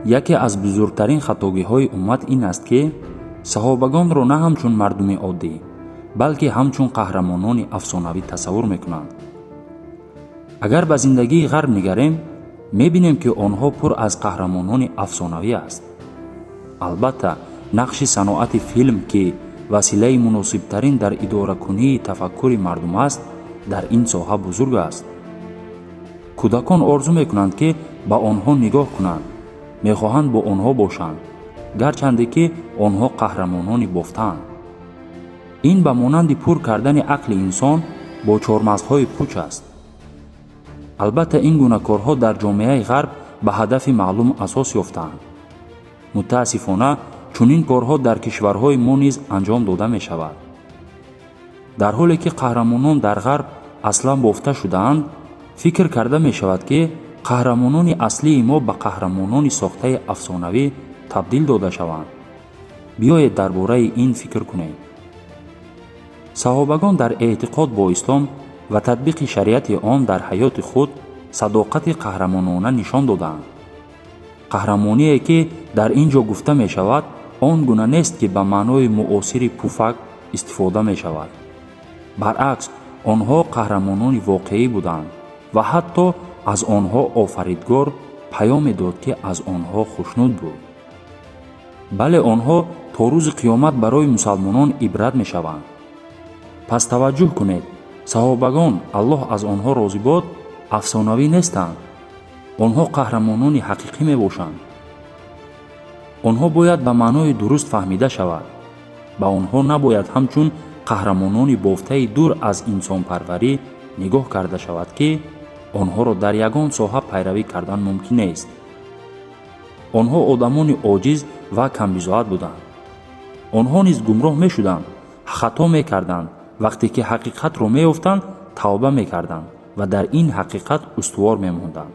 Яке аз бузургтарин хатогиҳои уммат ин аст, ки саҳобагонро на ҳамчун мардуми оддӣ, балки ҳамчун қаҳрамонони афсонавӣ тасаввур мекунанд. Агар ба зиндагии ғарб нигарем, мебинем, ки онҳо пур аз қаҳрамонони афсонавӣ аст. Албатта, нақши саноати филм, ки василаи муносибтарин дар идоракунии тафаккури мардум аст, дар ин соҳа бузург аст. Кӯдакон орзу мекунанд, ки ба онҳо нигоҳ кунанд, мехоҳанд бо онҳо бошанд, гарчанде ки онҳо қаҳрамонони бофтаанд. Ин ба монанди пур кардани ақли инсон бо чормағзҳои пуч аст. Албатта, ин гуна корҳо дар ҷомеаи ғарб ба ҳадафи маълум асос ёфтаанд. Мутаассифона, чунин корҳо дар кишварҳои мо низ анҷом дода мешавад. Дар ҳоле ки қаҳрамонон дар ғарб аслан бофта шудаанд, фикр карда мешавад, ки қаҳрамонони аслии мо ба қаҳрамонони сохтаи афсонавӣ табдил дода шаванд. Биёед, дар бораи ин фикр кунем. Саҳобагон дар эътиқод бо ислом ва татбиқи шариати он дар ҳаёти худ садоқати қаҳрамонона нишон додаанд. Қаҳрамоние, ки дар ин ҷо гуфта мешавад, он гуна нест, ки ба маънои муосири пуфак истифода мешавад. Баръакс, онҳо қаҳрамонони воқеӣ буданд ва ҳатто аз онҳо Офаридгор паёме дод, ки аз онҳо хушнуд буд. Бале, онҳо то рӯзи қиёмат барои мусалмонон ибрат мешаванд. Пас таваҷҷӯҳ кунед: саҳобагон, Аллоҳ аз онҳо розӣ бод, афсонавӣ нестанд. Онҳо қаҳрамонони ҳақиқӣ мебошанд. Онҳо бояд ба маънои дуруст фаҳмида шавад. Ба онҳо набояд ҳамчун қаҳрамонони бофтаи дур аз инсонпарварӣ нигоҳ карда шавад, ки онҳоро дар ягон соҳа пайравӣ кардан мумкин нест. Онҳо одамони оҷиз ва камбизоат буданд. Онҳо низ гумроҳ мешуданд, хато мекарданд. Вақте ки ҳақиқатро меёфтанд, тавба мекарданд ва дар ин ҳақиқат устувор мемонданд.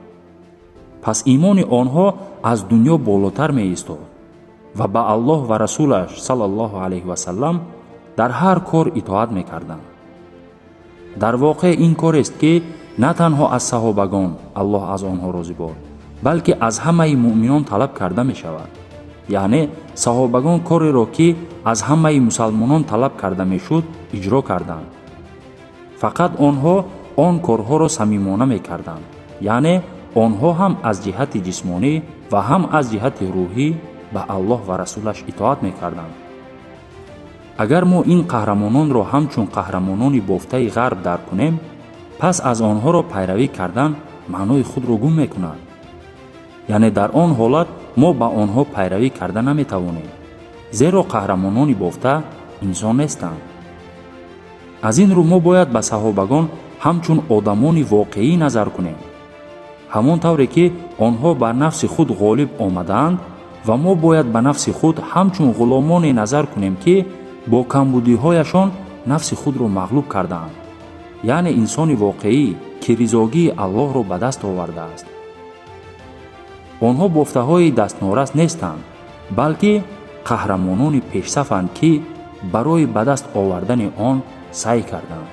Пас имони онҳо аз дунё болотар меистод ва ба Аллоҳ ва расулаш саллаллоҳу алайҳи васаллам дар ҳар кор итоат мекарданд. Дар воқеъ, ин корест, ки на танҳо аз саҳобагон, Аллоҳ аз онҳо розӣ бод, балки аз ҳамаи муъминон талаб карда мешавад. Яъне саҳобагон кореро, ки аз ҳамаи мусалмонон талаб карда мешуд, иҷро карданд. Фақат онҳо он корҳоро самимона мекарданд, яъне онҳо ҳам аз ҷиҳати ҷисмонӣ ва ҳам аз ҷиҳати рӯҳӣ ба Аллоҳ ва расулаш итоат мекарданд. Агар мо ин қаҳрамононро ҳамчун қаҳрамонони бофтаи ғарб дарк кунем, пас аз онҳоро пайравӣ кардан маънои худро гум мекунад. Яъне дар он ҳолат мо ба онҳо пайравӣ карда наметавонем, зеро қаҳрамонони бофта инсон нестанд. Аз ин рӯ мо бояд ба саҳобагон ҳамчун одамони воқеӣ назар кунем, ҳамон тавре ки онҳо бар нафси худ ғолиб омадаанд, ва мо бояд ба нафси худ ҳамчун ғуломоне назар кунем, ки бо камбудиҳояшон нафси худро мағлуб кардаанд, яъне инсони воқеӣ, ки ризогии Аллоҳро ба даст овардааст. Онҳо бофтаҳои дастнорас нестанд, балки қаҳрамонони пешсафанд, ки барои ба даст овардани он саъй карданд.